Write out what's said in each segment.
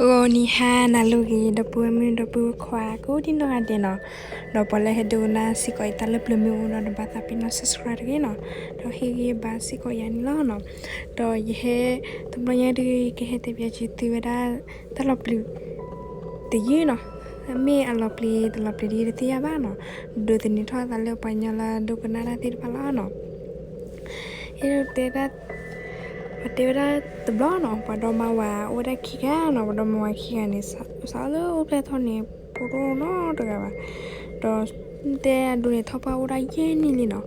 ဂီၤနံၤဟါနၤလၢအဂ့ၤ ဒီပုၢ်ဝဲၢ်မုၣ်ဒီပုၢ်ဝဲၢ်ခွါ ကိးဒံနီၢ်ဂၤဒဲးနီၤ, ဒီးပှၤလၢဟဲဒိကနၣ်စ့ၢ်ကီးအံၤတၢ်လၢပျၢၤမ့ၢ်အိၣ်ဒီး တဘၣ်သးပ့ၤနီၣ် subscribe တဂ့ၤနီၤ, ဒီးဟ့ၣ်ဂံၢ်ဘါစ့ၢ်ကီးယၤန့ၣ်လီၤနီၤ. ဒီးယဟဲ တဘျီညါဒုး ကဟဲတဲပၠးစၢၤသုဝဲဒၣ် တၢ်လီၤပျံၤ တယုၢ်နီၤ, မ့ၢ်အလီၤပျံၤတလီၤပျံၤဒ်တသ့ၣ်ညါဘၣ်နီၤ, ဒိးသန့ၤထီၣ်အသးလၢပှၤကညီလၢအဒိကနၣ်တၢ်သ့ၣ်တဖၣ်လီၤနီၤ. အဲၣ်ဒိးတဲ ပတဲဝဲဒၣ်တဘျီနီၤ, ပှၤဒီမါဝၤအိၣ်ဝဲဒၣ်ခံဂၤနီၤ, ပှၤဒီမါဝၤခံဂၤန့ၣ် စးလၢအိၣ်ဖျဲၣ်ထီၣ်န့ၣ် ဖိတအိၣ်နီတဂၤဘၣ်, ဒီးတဲအဒိန့ၣ် ထီၣ်ပှၢ်အိၣ်ဒၣ်ယဲၢ်နံၣ်လံနီၤ,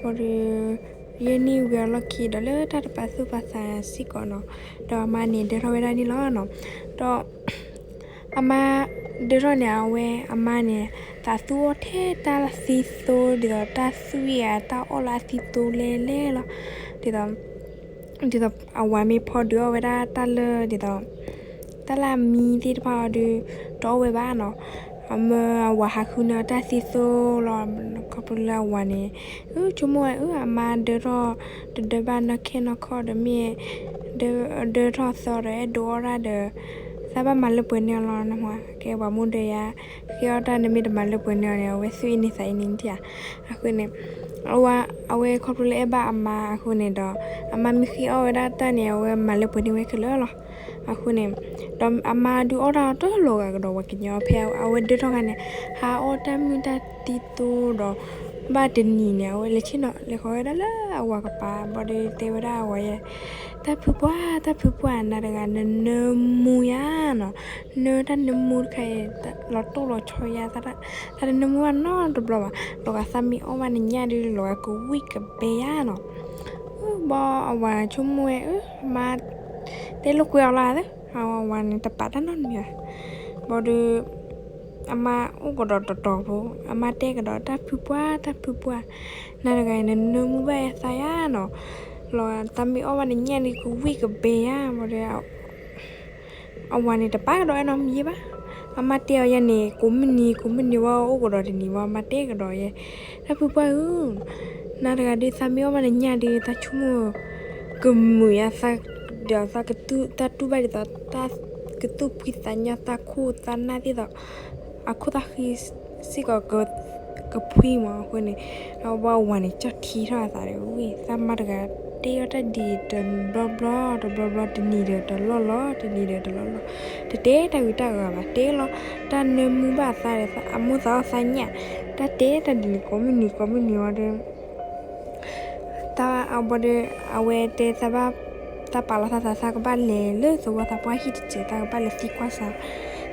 ဘၣ်ဒီး ယဲၢ်နံၣ်ဝံၤအလီၢ်ခံဒီးလၢတၢ်တပာ်သူၣ်ပာ်သးစ့ၢ်ကီးနီၤ, ဒီးအမါန့ၣ်ဒၢထီၣ်ဝဲဒၣ်န့ၣ်လီၤနီၤ, ဒီး အမါဒၢထီၣ်န့ၣ် အဝဲအမါန့ၣ် သးသူအီၣ်ထဲတၢ်သံသိဒ်သိးတၢ်သွံၣ်ဧါ တၢ်အီၣ်လၢအသံသိလဲလဲလီၤ, ဒ်သိး ဒ်သိးအဝၤမ့ၢ်ဖီဒုးအီၣ်ဝဲဒၣ်တၢ်လၢဒ်သိး တၢ်လၢအမံသ့ၣ်တဖၣ်အီၤဒီး တအီၣ်ဝဲဘၣ်နီၤ, အမၢအဝၤဟးဃုန့ၢ်အီၤတၢ်သံသိလီၤ, ခီဖျိလၢအဝၤန့ၣ် အဆိကမိၣ်ဝဲ အၢ အမါဒၢထီၣ် တဒၢဘၣ်နီၢ်ခဲနီၢ်ခီဒီးမ့ၢ် ဒၢထီၣ်သီဒီးအဲၣ်ဒိးအီၣ်တၢ်ဒီး သးဘၣ်မၤလၢပှဲၤန့ၢ်အီၤလီၤ, ကဲပှၤမိၢ်ဒၢယၤ ဃ့အီၣ်တၢ်နမ့ၢ်တမၤလၢပှဲၤန့ၢ်အီၤန့ၣ် အဝဲသူၣ်အ့န့သးအ့န့ဒံးဧါ, အဃိန့ၣ် အဝဲခီဖျိလၢအဲၣ်ဘၣ်အမါအဃိန့ၣ်ဒီး အမါမ့ၢ်ဃ့အီၣ်ဝဲဒၣ်တၢ်န့ၣ် အဝဲမၤလၢပှဲၤန့ၢ်ဝဲခဲလၢာ်လီၤ, အဃိန့ၣ် ဒီးအမါဒုးအီၣ်တၢ်အီၤတလီၤဂာ်ကဒီးပှၤကညီဖဲအဝဲဒၢထီၣ်ခါန့ၣ် ဟးအီၣ်တၢ်မုၢ်တၢ်သံသိဒီး ဘၣ်တနံၤန့ၣ် အဝဲလဲၤဆ့ၣ်နီၤ လဲၤဃီၤဝဲဒၣ်လၢအဝၤကပၤ ဘၣ်ဒီးတဲဝဲဒၣ်အဝၤယဲ တၢ်ဖုပှၢ် တၢ်ဖုပှၢ် နၤတဂၤနနၢမူယါနီၤ, နၢတၢ်နၢမူတခါအံၤ လီၤတိၢ်လီၤဆီယါ, တၢ်တနၢမူဘၣ်နီတဘျီဘၣ်, လီၤဂာ်သးမ့ၢ်အီၣ်ဘၣ်နညၣ်ဒုး လီၤဂာ်ကဝံၣ်ကဘဲယါနီၤ, ဘၣ်အဝၤဆိကမိၣ်ဝဲ အၢ မါ တဲလိာ်ကွဲအီၤလီၤသၢ, အဝၤန့ၣ်တပာ်တၢ်နီတမံၤဘၣ်, ဘၣ်ဒီး အမါအိၣ်ကဒီးတတီၤဖိ အမါတဲကဒီး တၢ်ဖုပှၢ် တၢ်ဖုပှၢ်, နၤတဂၤအံၤ နနၢမူဘၣ်ယါသးယါနီၤ, လီၤဂာ်သးမ့ၢ်အီၣ်ဘၣ်နညၣ်ဒုး ကဝံၣ်ကဘဲယါ, ဘၣ်ဒီး အဝၤန့ၣ်တပာ်ကဒီးအဲၣ်နီတမံၤဘၣ်, အမါတဲအီၤယဲန့ၣ် ကိးမုၢ်နံၤ ကိးမုၢ်နံၤဝဲ အိၣ်ကဒီးတနံၤဝဲ အမါတဲကဒီးယဲ, တၢ်ဖုပှၢ်ဧၢ, နၤတဂၤဒုး သးမ့ၢ်အီၣ်ဘၣ်နညၣ်ဒုး သးဆိကမိၣ် ကမုာ်ယါသး, ဒီးသးကတူၢ် တၢ်တူၢ်ဘၣ်ဒ်သိး တၢ်ကသူၣ်ဖှံသးညီ သးခိၣ်သးနၢ်သ့ၣ်သိး အခိၣ်သးဃံစ့ၢ်ကီး ကဖှံမးအဃိန့ၣ်, အဝဲအဝၤန့ၣ် ကၠီၣ်ထံထီၣ်အသးဒီး ဝံၣ် သးမါတဂၤ တဲအီၣ်တၢ်ဒ်တဘျီဘျီ တဘျီဘျီ တနံၤဒီးတလီၢ်လီၤ တနံၤဒီးတလီၢ်လီၤ, တတဲတၢ်ဂုၤတၢ်ဂၤဘၣ် တဲလီၤ တၢ်နၢမူဘၣ်အသးဒီး အမိၢ်သးအီၣ်သးညၣ်, တၢ်တဲတၢ်ဒ်န့ၣ် ကိးမုၢ်နံၤ ကိးမုၢ်နံၤဝဲဒီး တၢ်အဘီဒီး အဝဲတဲသးဘၣ် သးပာ်လီၤသးသး သးကဘၣ်လဲၤလၢသဝီသးပှၢ်ဟံၣ်တစဲး သးကဘၣ်လဲၤသံကွၢ်စး,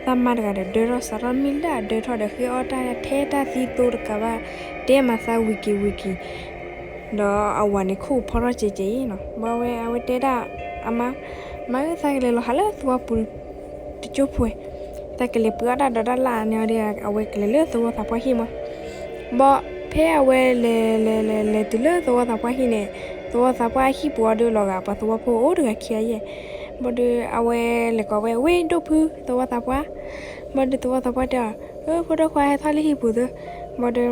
သးမါတဂၤဒီးဒၢထီၣ် စးထီၣ်မ့ၢ်လၢအဒၢထီၣ်ဒီး ဃ့အီၣ်တၢ်ထဲတၢ်သံသိတကးဘၣ် တဲမၤသးဝံၤက့ၤဝံၤက့ၤ, ဒီးအဝၤန့ၣ်ခိၣ်ဖီထီၣ်ကဲးကဲးအံၤနီၤ, ဘၣ်ဝဲအဝဲတဲဒၣ် အမါ, မါဧၢ သးကလဲၤလီၤဟးလၢသဝီပူၤ တကၠိဖိဝဲ, သးကလဲၤပှ့ၤအီၣ်တၢ်ဒီးတၢ်လၢ်န့ၣ်ဒီး အဝဲကလဲၤလၢသဝီသးပှၢ်ဟံၣ်မး, ဘၣ်ဖဲအဝဲလဲၤလဲၤလဲၤလဲၤတုၤလၢသဝီသးပှၢ်ဟံၣ်န့ၣ်, သဝီသးပှၢ်ဟံၣ်ပူၤအီၤဒီးလီၤဂာ် ပှၤသဝီဖိအိၣ်တဂၤခံဂၤယဲၢ်, ဘၣ်ဒီးအဝဲလဲၤကိးဝဲ ဝ့ၢ်ဒိၣ်ဖု သဝီသးပှၢ်, ဘၣ်ဒီးသဝီသးပှၢ်တဲအီၤ, အၢ ဖိဒိၣ်ခွါဟဲထီၣ်လၢဟံၣ်ပူၤသု, ဘၣ်ဒီး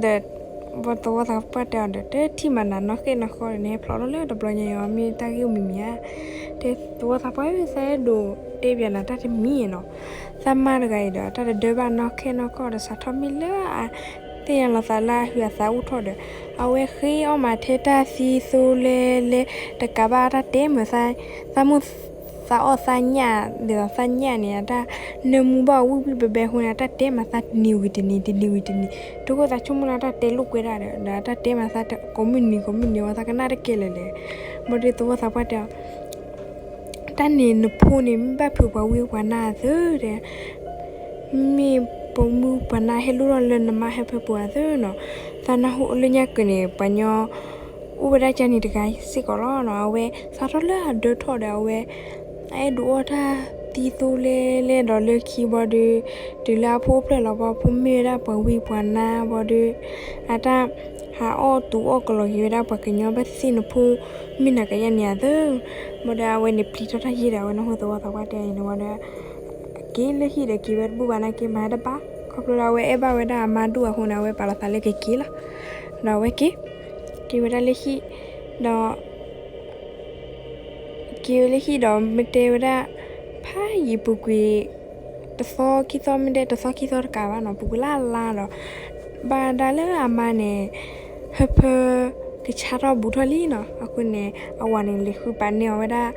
ဒီး ဘၣ်သဝီသးပှၢ်တဲအီၤဒီး တထံၣ်မၤနၤနီၢ်ဃဲၣ်နီၢ်ဃီဒီး နဟဲဖျိးထီၣ်လၢတဘျီညါအံၤ မ့ၢ်တၢ်ဂ့ၢ်မံၤမံၤဧါ, တဲသဝီသးပှၢ်ဧၢ သးအဲၣ်ဒိးတဲပၠးနၤတၢ်တမံၤနီၤ, သးမါတဂၤအံၤဒီး တၢ်တဒၢဘၣ်နီၢ်ခဲနီၢ်ခီၣ်ဒီး စးထီၣ်မ့ၢ်လၢ သ့ၣ်ညါလီၤသးလၢအဟုးအသးအိၣ်ထီၣ်ဒီး အဝဲဃ့အီၣ်မးထဲတၢ်သံသိလဲလဲ တကးဘၣ်တၢ်တဲမုာ်သး သးမုာ် သးအီၣ်သးညၣ် ဒ်သိးသးညၣ်န့ၣ် အတၢ်နၢမူဘၣ်ဝံၣ်ဝံၣ်ဘဲဘဲအဃိန့ၣ် အတၢ်တဲမၤသးတနံၤဝံၤတနံၤ တနံၤဝံၤတနံၤ ဒ်သိးသးဆိကမိၣ်လၢတၢ်တဲလိာ်ကွဲဒၣ်ဒီး ဒီးတၢ်တဲမၤသးကိးမုၢ်နံၤကိးမုၢ်နံၤဝဲ သးကနၣ်တကဲလၢာ်လဲၣ်, ဘၣ်ဒီးသဝီသးပှၢ်တဲအီၤ တၢ်န့ၣ်နဖိန့ၣ် မ့ၢ်ဘၣ်ဖုးပှၤဝံပှၤနါအသၢဒီး မ့ၢ်ပမုၣ်ပှၤနါဟဲလိၣ်ထီၣ်လၢနမါဟဲဖဲပူၤအသၢနီၤ, သးနၢ်ဟူလၢညါကၢးန့ၣ် ပှၤညီ အိၣ်ဝဲဒၣ်ကန့ၣ်တဂၤစ့ၢ်ကီးလီၤနီၤ, အဝဲစးထီၣ်လၢအဒၢထီၣ်ဒီးအဝဲ အအဲၣ်ဒိးအီၣ်တၢ်သံသိလဲလဲဒီးလၢခံဘၣ်ဒီး တုၤလၢအဖိအိၣ်ဖျဲၣ်လီၤဘၣ် ဖိမ့ၢ်ဝဲဒၣ်ပှၤဝံပှၤနါဘၣ်ဒီး အတၢ် ဟးအီၣ်တူအီၣ်ကလီၤက့ၤဝဲဒၣ်ပှၤကညီဘၣ်သ့ၣ်နဖိ မ့ၢ်နၤကယဲၢ်န့ၣ်အသၢ, ဘၣ်ဒီးအဝဲန့ၣ်ပျံၤထီၣ်တၢ်ယ့ၢ်ဒီး အဝဲနၢ်ဟူသဝီသးပှၢ်တဲအံၤန့ၣ်ဝဲဒီး က့ၤလၢဟံၣ်ဒီးက့ၤဝဲတဘူၣ်ဘၣ်နာ်က့ၤမၤတဘၣ် ခီဖျိလၢအဝဲအဲၣ်ဘၣ်ဝဲဒၣ်အမါဒိၣ်အဃိန့ၣ် အဝဲပာ်လီၤသးလၢကက့ၤလီၤ, ဒီးအဝဲက့ၤ က့ၤဝဲဒၣ်လၢဟံၣ် ဒီး က့ၤဝဲလၢဟံၣ်ဒီးမ့ၢ်တဲဝဲဒၣ် ဖးယံာ်ပူၤကွံာ် တသီခံသီမ့ၢ်ဒဲး တသီခံသီတကးဘၣ်နီၤ ပူၤကွံာ်လၢ်လၢ်ဒီး ဘၣ်ဒၣ်လၢအမါန့ၣ် ဟၢဖၢ ကဆါထီၣ်ဘူးထီၣ်လံနီၤ. အဃိန့ၣ် အဝၤန့ၣ် လဲၤဃုပာ်န့ၢ်အီၤဝဲဒၣ်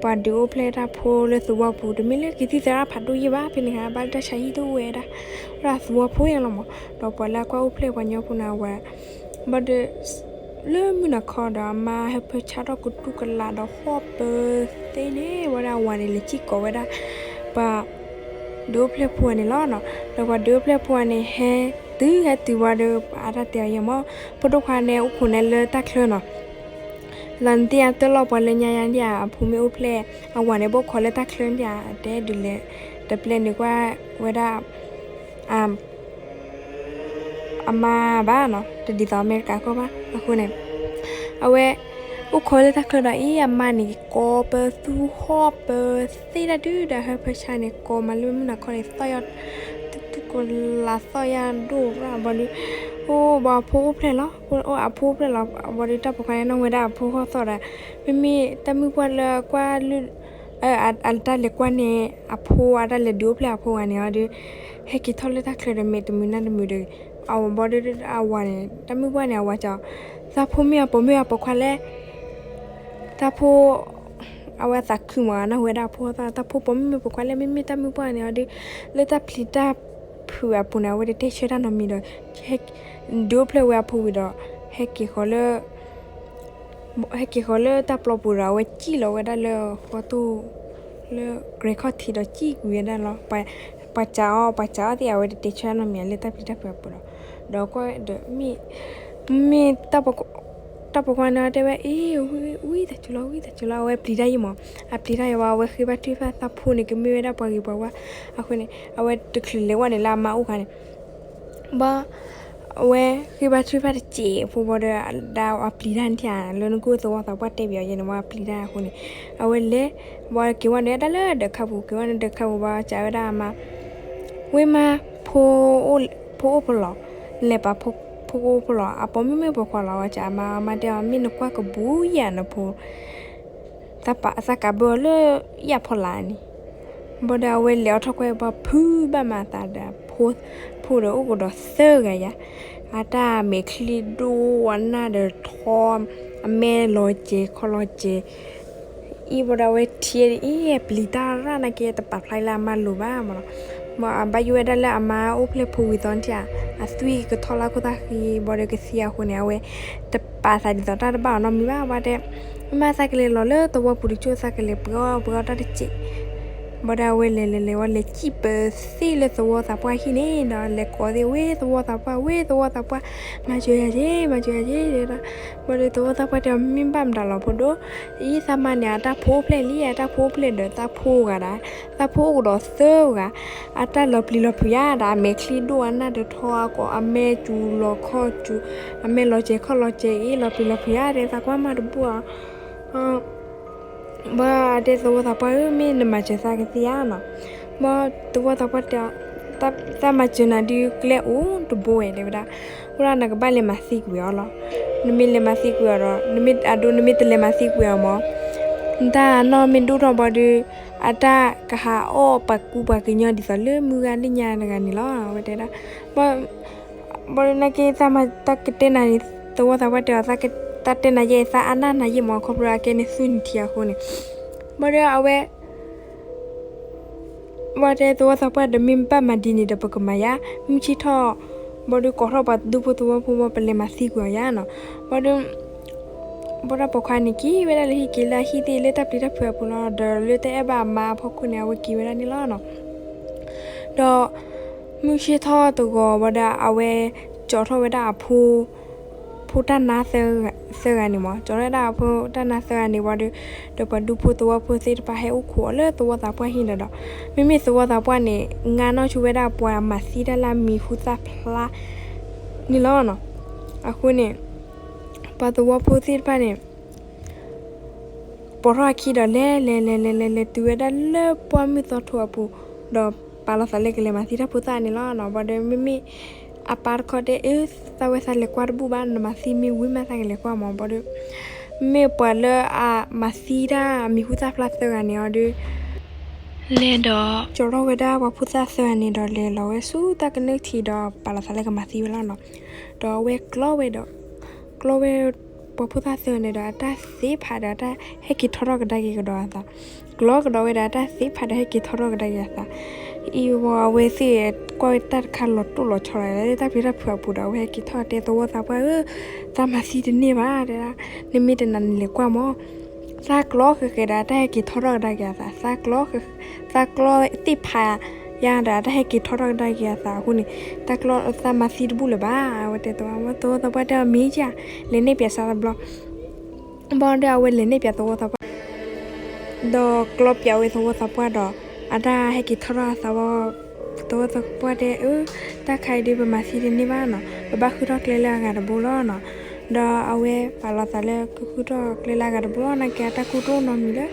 ပှၤဒုးအိၣ်ဖျဲၣ်တၢ်ဖိလၢသဝီပူၤ တမ့ၢ်လၢကသံၣ်သရၣ်ဖးဒိၣ်ယဲၢ်ဘၣ် ဖဲန့ၣ်ဟါ ဘၣ်တၢ်ဆါဟံၣ်တအိၣ်ဝဲဒၣ် ဝဲဒၣ်သဝီဖိအံၤလီၤမး ဒီးပှၤလၢအကွၢ်အိၣ်ဖျဲၣ်ပှၤကညီဖိန့ၣ် အဝၤ ဘၣ်ဒီး လၢမုၢ်နၤခီဒီး အမါဟၢဖၢဆါထီၣ်ကတူၢ်ကလာ်ဒီးဟီၣ်ပၢသ့န့ၣ် ဝဲဒၣ်အဝၤန့ၣ် လဲၤစံၣ်ကိးဝဲဒၣ် ပှၤ ဒုးအိၣ်ဖျဲၣ်ဖိန့ၣ်လီၤနီၤ. ဒီးပှၤဒုးအိၣ်ဖျဲၣ်ဖိန့ၣ် ဟဲတုၤဟဲတုၤဝဲဒီး အတၢ်တဲအီၤယဲၢ်မး ဖိဒိၣ်ခွါန့ၣ် အိၣ်ခိးန့ၣ်လၢတၢ်ချၢနီၤ လီၤနသ့ၣ်ညါတၢ်လီၢ်ပှၤလၢညါယါဒၣ်ဧါ အဖိမ့ၢ်အိၣ်ဖျဲၣ် အဝၤန့ၣ် ဘၣ်အိၣ်ခိးလၢတၢ်ချၢဒၣ်ဧါ တဲဒုးလဲၤ တပျဲနုာ်ကွၢ်ဝဲဒၣ် အမါဘၣ်နီၤ တဒ်သိးအမဲရကၤကီၢ်ဘၣ် အဃိန့ၣ် အဝဲ အိၣ်ခိးလၢတၢ်ချၢဒီးအံၤ အမါန့ၣ် ကိးပသူဟီၣ်ပၢသ့တၢ်ဒုးဒီး ဟၢဖၢဆါန့ၣ် ကိးမၤလၢမုၢ်နၤခီန့ၣ် သီၣ်ယီၢ် တတူၢ်ကလာ်သီၣ်ယၢ်ဒိၣ်ရၣ်ဘၣ်ဒီး အိၣ်ဘၣ်အဖိအိၣ်ဖျဲၣ်လီၤ အိၣ်အဖိအိၣ်ဖျဲၣ်လီၤ ဘၣ်ဒီးတၢ်ပိာ်ခွါန့ၣ် နီၣ်ဝဲဒၣ်အဖိဟီၣ်သီၣ်ဒီး မ့မ့ၢ်တၢ်မုၣ်ပှၢ်လၢကွၢ်လၢ အတၢ်လဲၤကွၢ်န့ၣ် အဖိအတၢ်လဲၤဒုးအိၣ်ဖျဲၣ်အဖိဂၤန့ၣ်အီၤဒီး ဟဲက့ၤထီၣ်လၢတၢ်ချၢဒီးမ့ၢ်တမုာ်နၢ်တမုာ်ဒီး အဝၤဘၣ်ဒီးအဝၤန့ၣ် တၢ်မုၣ်ပှၢ်န့ၣ် အဝၤကၠီ သးဖိမ့ၢ်အပိာ်မုၣ်အပိာ်ခွါလဲၣ် သးဖိ အဝဲသးခုမး နီၣ်ဝဲဒၣ်အဖိသီၣ် သးဖိပိာ်မုၣ်မ့ၢ်ပိာ်ခွါလဲၣ် မ့မ့ၢ်တၢ်မုၣ်ပှၢ်န့ၣ်အီၤဒီး လၢတၢ်ပျံၤတၢ်ဖုးအပူၤန့ၣ် အဝဲတတဲဆၢတၢ်နီတမံၤဒီး ဒုးအိၣ်ဖျဲၣ်ဝဲအဖိဝံၤဒီး ဟဲက့ၤဃီၤလၢ ဟဲက့ၤဃီၤလၢတၢ်ပျီပူၤဒီး အဝဲစံၣ်လီၤဝဲဒၣ်လၢဃီတိၢ် လၢကြဲၤခီၣ်ထံးဒီးစံၣ်ကွံာ်ဝဲဒၣ်လီၤ. ပှၤစးအီၤ ပှၤစးအီၤသ့ၣ် အဝဲတတဲဆၢနီတမံၤလၢတၢ်ပျံၤတၢ်ဖုးအပူၤဒီး ဒီးကွၢ်ဒီး မ့ၢ် တၢ်ပိာ်ခွါန့ၣ်တဲဝဲ အ့ ဝံသးစူၤလီၤ ဝံသးစူၤလီၤ အဝဲပျံၤတၢ်ယံာ်မး အပျံၤတၢ်ယံာ်ဝဲ အဝဲဃ့ဘါထုကဖၣ်သးဖိန့ၣ် ကမ့ၢ်ဝဲဒၣ်ပှၤဂ့ၤပှၤဝါ အဃိန့ၣ် အဝဲတချုးလဲၤဝဲန့ၣ်လၢအမါအိၣ်ခါန့ၣ် ဘၣ် အဝဲဃ့ဘါထုကဖၣ်တစဲးဖိဘၣ်ဒီး ဒၣ်အပျံၤတၢ်န့ၣ်ထံၣ်ဧါ လၢနကိၢ်သဝီသးပှၢ်တဲဘၣ်အီၤယဲန့ၣ် ဝဲပျံၤတၢ်အဃိန့ၣ် အဝဲလဲၤ ဘၣ်က့ၤဝဲန့ၣ် တၢ်လၢဒၢးခါပူၤ က့ၤဝဲန့ၣ်ဒၢးခါပူၤဘၣ် စံးဝဲဒၣ်အမါ ဝ့မါ ဖိ ဖိအိၣ်ဖဲလဲၣ် လဲၤပာ် ဖိကအိၣ်ဖဲလဲၣ် အပိာ်မုၣ်မ့ၢ်ပိာ်ခွါလဲၣ် ဝဲစံးအမါ အမါတဲအီၤ မ့ၢ်နကွၢ်ကဘူးယၤနဖိ သးကးဘၢအီၤလၢယၣ်ဖီလာ်န့ၣ် ဘၣ်ဒီးအဝဲလဲၤအိးထီၣ်ကွဲးဘၣ်ဖုးဘၣ်မၤအသးဒီး ဖိဒီးအိၣ်ကဒီးသၢဂၤယါ အတၢ်မဲာ်ချံဒိၣ်အနၢ်ဒီးထီ အမဲာ်လီၤစဲၤခီၣ်လီၤစဲၤ အံၤဘၣ်ဒီးအဝဲထံၣ်အံၤ ပျံၤတၢ်ရၣ်နာ်က့ တပာ်ဖျါလၢအမါလိၤဘၣ်မးနီၤ ဘၣ်အဘၣ်ယိၣ်ဝဲဒၣ်လၢအမါအိၣ်ဖျဲၣ်ဖိဝံၤသီန့ၣ်ဧါ အသွံၣ်ကထီၣ်လၢခိၣ်သၣ်ဃံ ဘၣ်ဒီးကသံအဃိန့ၣ် အဝဲတပာ်သးဒ်သိးတၢ်တဘၣ်အီၤနီတမံၤဘၣ် ဘၣ်တဲ မ့ၢ်သးကလဲၤလီၤလၢသဝီပူၤတကၠိၢ် သးကလဲၤပှ့ၤအီၣ်ပှ့ၤအီတၢ်တစဲး ဘၣ်ဒီးအဝဲလဲၤလဲၤလဲၤဝဲလဲၤစံၣ်ပၢသ့ၣ်လၢသဝီသးပှၢ်ဟံၣ်န့ၣ်ဒီး လဲၤကိးသ့ၣ် ဝ့သဝီသးပှၢ် ဝ့သဝီသးပှၢ် မၤစၢၤယၤက့ၤ မၤစၢၤယၤက့ၤ တဲဒၣ် ဘၣ်ဒီးသဝီသးပှၢ်တဲအီၤ မ့ၢ်ဘၣ်မတၤလီၤဖိဒိၣ် အံၤသးမါန့ၣ် အတၢ်ဖိအိၣ်ဖျဲၣ်လံ အတၢ်ဖိအိၣ်ဖျဲၣ်ဒီးသးဖိဂၤဒၣ် သးဖိအိၣ်ကဒီးသၢဂၤ အတၢ်လီၤပျံၤလီၤဖုးယါဒီး အမဲာ်ချံဒိၣ်အနၢ်တထီအကိး အမဲာ်စူၤလီၤခီၣ်စူၤ အမဲာ်လီၤစဲၤခီၣ်လီၤစဲၤအံၤ လီၤပျံၤလီၤဖုးယါ တဲသးကွၢ်မးတဘူၣ်အီၤ ဘၣ်တဲသဝီသးပှၢ်ဧၢ မ့ၢ်နမၤစၢၤသးကသ့ဧါနီၤ ဘၣ်သဝီသးပှၢ်တဲအီၤ သးမၤစၢၤနၤဒုးကျဲအိၣ်တဘိဝဲ တဲဝဲဒၣ် အိၣ်ဒၣ်နကဘၣ်လဲၤမၤသံကွံာ်အီၤလီၤ နမ့ၢ်လဲၤမၤသံကွံာ်အီၤဒီး နမ့ၢ်အဒိ နမ့ၢ်တလဲၤမၤသံကွံာ်အီၤမး နတၢ်နီၢ်မ့ၢ်ဒိၣ်ထီၣ်ဘၣ်ဒီး အတၢ်ကဟးအီၣ်ပှၤကူပှၤကညီဒ်သိးလၢမုၢ်ဂၤလၢညါတဂၤန့ၣ်လီၤ အဝဲတဲဒၣ် ဘၣ်ဒီးနာ်က့ သးကတဲနၤန့ၣ် သဝီသးပှၢ်တဲအီၤ သးတဲနၤယဲၢ် သးအါနၢ်နၤယဲၢ်မး ခီဖျိအကဲန့ၣ်သူၣ်နံၤထံအဃိန့ၣ် ဘၣ်ဒီးအဝဲ ဘၣ်တဲသဝီသးပှၢ်ဒီး မ့ၢ်ဘၣ်မၤဒ်န့ၣ်ဒီး ပကမၤယါ မုၢ်ဆ့ၣ်ထီၣ် ဘၣ်ဒီးကိးထီၣ်ပှၤဒူဖိသဝီဖိဘၣ် ပလဲၤမၤသံကွံာ်အီၤယါနီၤ ဘၣ်ဒီး ဘၣ်ဒီးပိာ်ခွါန့ၣ် က့ၤဝဲဒၣ်လၢဟံၣ်က့ၤလၢအဟံၣ်သ့ၣ်လၢတၢ်ပျံၤတၢ်ဖုးအပူၤလီၤ ဒီးလၢတအဲၣ်ဘၣ်အမါအဖီခိၣ်န့ၣ် အဝဲက့ၤဝဲဒၣ်န့ၣ်လီၤနီၤ ဒီး မုၢ်ဆ့ၣ်ထီၣ်တဂီၤဘၣ်ဒီး အဝဲ ကၠီထီၣ်ဝဲဒၣ်အဖိ ဖိတၢ်နါ သၢဂၤန့ၣ်မး ကၠီထီၣ်ဝဲဒၣ်အဖိတၢ်နါသၢဂၤန့ၣ်ဘၣ်ဒီး ဒီးပှၤဒူဖိသဝီဖိသ့ၣ်တဖၣ်ဟဲအိၣ်ခိးအီၤလၢသဝီသးပှၢ်ဟံၣ်ဒီးဒီး မ့မ့ၢ်သဝီသးပှၢ်န့ၣ် ငါနီၢ်ဆိဝဲဒၣ်ပှၤမၤသံတၢ်လၢအမံၤဟူသၣ်ဖျါ န့ၣ်လီၤနီၤ အဃိန့ၣ် ပှၤသဝီဖိသ့ၣ်တဖၣ်န့ၣ် ပိာ်ထီၣ်အခံဒီးလဲၤလဲၤလဲၤလဲၤလဲၤလဲၤတုၤဝဲဒၣ်လၢပှၢ်မုၢ်သီထိအပူၤ ဒီးပာ်လီၤသးလၢကလဲၤမၤသံတၢ်ဖိသၣ်န့ၣ်လီၤ. ဘၣ်ဒီးမ့မ့ၢ် အပၢ်တခီတဲ အၢ သးဝဲသးလဲၤကွၢ်တဘူၣ်ဘၣ် နမၤသံမ့ၢ်ဝံၤမးသးကလဲၤကွၢ်မး. ဘၣ်ဒီး မ့ၢ်ပှၤလၢအမၤသံတၢ်အမံၤဟူသၣ်ဖျါသၢဂၤန့ၣ်အီၤဒီး လဲၤဒီး ကၠီထီၣ်ဝဲဒၣ်ပှၤဖိသၣ်သၢဂၤန့ၣ်ဒီး လဲၤလီၤဝဲဆူတၢ်ကနၢၣ်ထံးဒီး ပာ်လီၤသးလၢကမၤသံဝဲလီၤနီၤ. ဒီးအဝဲကျီဝဲဒီး ကျီဝဲ ပှၤဖိသၣ်သၢဂၤန့ၣ်ဒီး အတၢ်သ့ၣ်ဖးဒီး အတၢ်ဟဲက့ၤထီထီၣ်ကဒါက့ၤကဒီးအသး, ကျီကဒီးဝဲဒီး အတၢ်သ့ၣ်ဖးဒီး ဟဲက့ၤထီထီၣ်ကဒါက့ၤအသး, အံၤဝဲအဝဲသ့ၣ် ကွၢ်ဝဲတၢ်တခါလီၤတိၢ်လီၤဆီဒီး လၢတၢ်ပျံၤတၢ်ဖုးအပူၤဒီး အဝဲဟဲက့ၤထီၣ်တဲသဝီသးပှၢ်ဧၢ, သးမၤသံတန့ၢ်ဘၣ်တဲဒၣ်, နမ့ၢ်တနာ်န့ၣ်လဲၤကွၢ်မး, သးကျီဃဲးဃဲးဒီး အတၢ်ဟဲက့ၤထီထီၣ်ကဒါက့ၤအသး, သးကျီ သးကျီသ့ၣ်ဖးယါဒီး အတၢ်ဟဲက့ၤထီထီၣ်ကဒါက့ၤအသးအဃိန့ၣ်, တၢ်ကျီသးမၤသံတဘူၣ်လၢၤဘၣ်, အဝဲတဲသဝီသးပှၢ်တဲအီၤမ့ၢ်ဧါ, လဲၤနဲၣ်ပၠးစးတဘျီ ဘၣ်ဒီးအဝဲလဲၤနဲၣ်ပၠးသဝီသးပှၢ် ဒီးကျီပၠးဝဲသဝီသးပှၢ်ဒီး အတၢ်ဟဲက့ၤထီထီၣ်အသးဝဲ, သဝီသးပှၢ်တဲအၢ, တၢ်ခါအံၤဒုး ပမၤသံတန့ၢ်ဘၣ်နီၤ, ပဘၣ်ဃုထီၣ်ကျဲလၢအဂၤတဘိလီၤနီၤ. ဒီးအဝဲပာ်လီၤသးလၢကဃုထီၣ်ကျဲလၢအဂၤတဘိလီၤ, နာ်က့အတၢ်ကူၣ်တအိၣ်နီတမံၤလၢ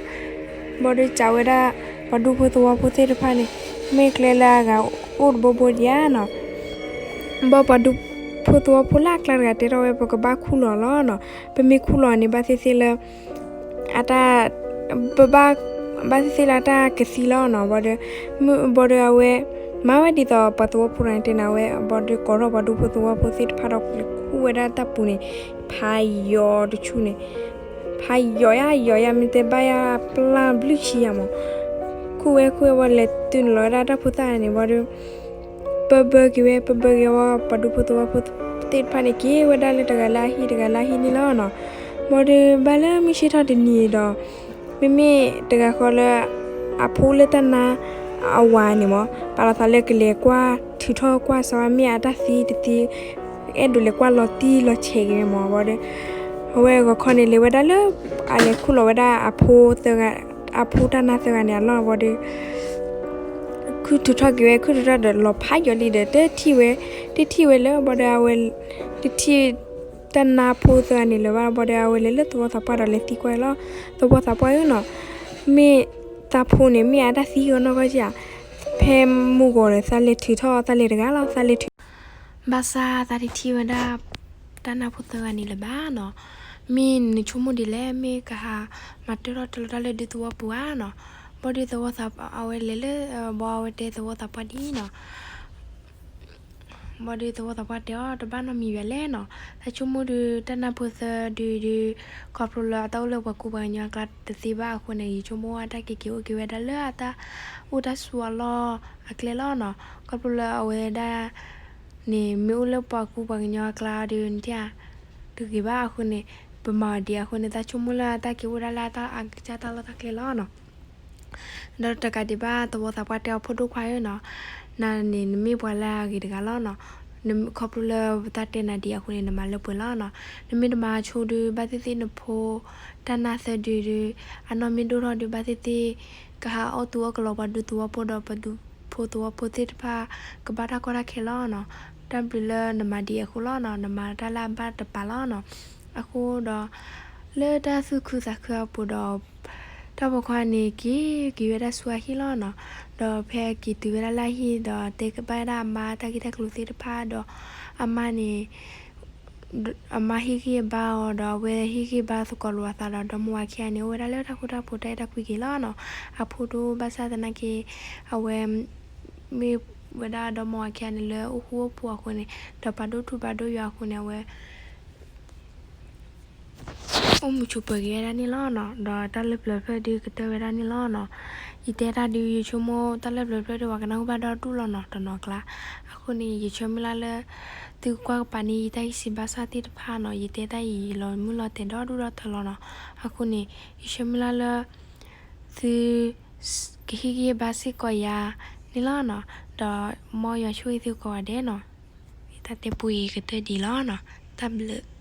ဘၣ်ဒီးစံးဝဲဒၣ် ပှၤဒူဖိသဝီဖိသ့ၣ်တဖၣ်န့ၣ် မ့ၢ်ကျဲလၢအဂၤအိၣ်တဘိဘိဒံးဧါနီၤ. ဘၣ်ပှၤဒူဖိသဝီဖိလၢအကျါတဂၤတဲထီၣ်ဝဲ ပကဘၣ်ခူၣ်လီၤလီၤနီၤ, ပမ့ၢ်ခူၣ်လီၤန့ၣ် ဘၣ်သ့ၣ်သ့ၣ်လၢ အတၢ် ပဘၣ် ဘၣ်သ့ၣ်သ့ၣ်လၢအတၢ်ကသံလီၤနီၤ. ဘၣ်ဒီး ဘၣ်ဒီးအဝဲ မၤဝဲဒ်သိးပှၤသဝီဖိန့ၣ်တဲန့ၣ်ဝဲ, ဘၣ်ဒီးကိးထီၣ်ပှၤဒူဖိသဝီဖိသ့ၣ်တဖၣ်ဒီး ခူၣ်ဝဲဒၣ်တၢ်ပူၤန့ၣ် ဖးယိာ်တဆူန့ၣ်, ဖးယိာ်ယါယိာ်ယါ မ့ၢ်တဲဘၣ်ယါပျၢ်ဘျုးဆံယါမး, ခူၣ်ဝဲခူၣ်ဝဲဝံၤ လဲၤတုၤနုာ်လီၤဝဲဒၣ်တၢ်ဖိသၣ်န့ၣ် ဘၣ်ဒီး ပၢဘၢက့ၤဝဲ ပၢဘၢက့ၤဝဲ ပှၤဒူဖိသဝီဖိသ့ၣ်တဖၣ်န့ၣ် က့ၤဝဲဒၣ်လၢတဂၤလၢအဟံၣ် တဂၤလၢအဟံၣ်န့ၣ်လီၤနီၤ. ဘၣ်ဒီးဘၣ်လၢမုၢ်ဆ့ၣ်ထီၣ်တနံၤဒီး မ့မ့ၢ်တဂၤဃီလၢ အဖိလၢတၢ်နါအဝၤန့ၣ်မး ပာ်လီၤသးလၢကလဲၤကွၢ်ထုးထီၣ်ကွၢ်စးဝါ မ့ၢ်အတၢ်သံတသံ အဲၣ်ဒိးလဲၤကွၢ်လီၤတံၢ်လီၤဆဲးက့ၤမး ဘၣ်ဒီး အဝဲဂီၤခီန့ၣ် လဲၤဝဲဒၣ်လၢ အလဲၤခူၣ်လီၤဝဲဒၣ်အဖိသၢဂၤ အဖိတၢ်နါသၢဂၤန့ၣ်အလီၢ် ဘၣ်ဒီး ခုၣ်ထုးထီၣ်က့ၤဝဲ ခုၣ်ထုးထီၣ်ဒီးလီၤဖးယိာ်လံဒီး တထံၣ်ဝဲ တထံၣ်ဝဲလၢ ဘၣ်ဒီးအဝဲ တထံၣ် တၢ်နါဖိသၢဂၤန့ၣ်လၢၤဘၣ် ဘၣ်ဒီးအဝဲလဲၤလၢသဝီသးပှၢ်ဒီးလဲၤသံကွၢ်လီၤ သဝီသးပှၢ်ဧၢနီၤ, မ့ၢ်သးဖိန့ၣ် မ့ၢ်အတၢ်သံဂီၤနီၢ်ဂီၢ်ဧါ, ဖဲမုၢ်ဂီၤဒီး သးလဲၤထုးထီၣ် သးလဲၤတဂၤလီၤ သးလဲၤထုး ဘၣ်ဆၣ်သးတထံၣ်ဝဲဒၣ် တၢ်နါဖိသၢဂၤန့ၣ်လၢၤဘၣ်နီၤ, မ့ၢ်နဆိကမိၣ်ဒ်လဲၣ် မ့ၢ်ကဟးမၤတၢထီၣ်တၢလီၤတၢ်လၢဒုးသဝီပူၤဧါနီၤ, ဘၣ်ဒီးသဝီသး အဝဲလဲၤလၢ ဘၣ်အဝဲတဲသဝီသးပှၢ်ဒ်နီၤ ဘၣ်ဒီးသဝီသးပှၢ်တဲအီၤ တဘၣ်နီတမံၤဘၣ်လဲၣ်နီၤ, သးဆိကမိၣ်ဒီး တၢ်နါဖိသၢဒုးဒီး ခီဖျိလၢအတၢ်အိၣ်လၢပှၤကူပှၤကညီအကျါတသ့ဘၣ်အဃိန့ၣ် ယဆိကမိၣ်အတၢ်က့ၤက့ၤအိၣ်က့ၤဝဲဒၣ်လၢအတၢ်အိၣ်တၢ်ဆိးအလီၢ်အကျဲလီၤနီၤ, ခီဖျိလၢအဝဲဒၣ်န့ၣ် မ့ၢ်အိၣ်လၢပှၤကူပှၤကညီအကျါဒီး နထံၣ်ဧါ တဂ့ၤဘၣ်အဃိန့ၣ် ပမၤအီၤဒ်အဃိန့ၣ် သးဆိကမိၣ်လၢအတၢ်က့ၤအိၣ်ဒၣ်လၢအတၢ်အကစၢ်တၢ်လီၢ်တၢ်ကျဲလီၤနီၤ. ဒီးတကးဒံးဘၣ်သဝီသးပှၢ်တဲအီၤ ဖိဒိၣ်ခွါဧၢနီၤ, နန့ၣ် နမ့ၢ်ပှၤလၢအဂ့ၤတဂၤလီၤနီၤ, ခီဖျိလၢပတၢ်တဲနၤဒ်အဃိန့ၣ် နမၤလၢပှဲၤလီၤနီၤ, နမ့ၢ်တမၤဆိဒီး ဘၣ်သ့ၣ်သ့ၣ်နဖိ တၢ်နါသၢဒုးဒီး အနီၢ်မ့ၢ်ဒိၣ်ထီၣ်ဒီး ဘၣ်သ့ၣ်သ့ၣ် ကဟးအီၣ်သူအီၣ်ကလီပှၤဒူသဝီဖိဒီး ပှၤဒူဖိသဝီဖိသ့ၣ်တဖၣ် ကဘၣ်တၢ်ကီတၢ်ခဲလီၤနီၤ, တၢ်ဘျုးလၢနမၤဒ်အဃိလီၤနီၤ, နမၤတၢ်လၢအဘၣ်တပၤလီၤနီၤ, အဃိဒီး လၢတၢ်သူၣ်ခုသးခုအပူၤဒီး တၢ်ပိာ်ခွါန့ၣ် က့ၤက့ၤဝဲဒၣ်ဆူအဟံၣ်လီၤနီၤ, ဒီးဖဲက့ၤတုၤဝဲဒၣ်လၢအဟံၣ်ဒီး တဲဘၣ်ဝဲဒၣ်အမါတၢ်ဂ့ၢ်တၢ်ကျိၤသ့ၣ်တဖၣ်ဒီး အမါန့ၣ် အမါဟ့ၣ်ဂံၢ်ဘါအီၤဒီး အဝဲဟ့ၣ်ဂံၢ်ဘါသကိးလိာ်အသးဒီး ဒီမါဝၤခံဂၤန့ၣ် အိၣ်ဝဲဒၣ်လၢတၢ်ဃူတၢ်ဖိးတၢ်အဲၣ်တၢ်ကွံက့ၤလီၤနီၤ, အဖိဒိၣ်ဘၣ်ဆၣ်သနာ်က့ အဝဲ မ့ၢ်ဝဲဒၣ်ဒီမါဝၤခံဂၤန့ၣ် လၢအိၣ်ဃူအိၣ်ဖိးအဃိန့ၣ် ဒီးပာ်ဒိၣ်ထူပာ်ဒိၣ်ယွၤအဃိန့ၣ် အဝဲ အိၣ်မုာ်ဆိးပၢၤက့ၤဝဲဒၣ်န့ၣ်လီၤနီၤ, ဒီးတၢ်လၢပျၢၤဖျၢၣ်ဒုးကတၢၢ်ဝဲဒၣ်န့ၣ်လီၤနီၤ, ယတဲတၢ်ဒုး ယဆိကမိၣ်တၢ်လၢပျၢၤဖျၢၣ်ဒုး ပှၤကနၢ်ဟူဘၣ်ဒီဒူၣ်လီၤနီၤ တနီၤကျါ, အဃိန့ၣ် ယဆၢမုၢ်လၢ်လၢ သုကကွၢ်ကပၤန့ၣ် ယတၢ်ဂ့ၢ်စံးဘၣ်ဆၣ်သ့ၣ်တဖၣ်နီၤ, ယတဲတၢ်အံၤ ယလီၤမုၢ်လီၤတဲာ်ဒီဒူၣ်ဒီထၢလီၤနီၤ, အဃိန့ၣ် ယဆၢမုၢ်လၢ်လၢ သု ကဟ့ၣ်ဂံၢ်ဟ့ၣ်ဘါစ့ၢ်ကီးယၤန့ၣ်လီၤနီၤ, ဒီးမ်ယွၤဆိၣ်ဂ့ၤသုကိးဂၤဒဲးနီၤ, ယတၢ်တဲပူအံၤကတၢၢ်ဒံးလီၤနီၤ, တၢ်ဘျုး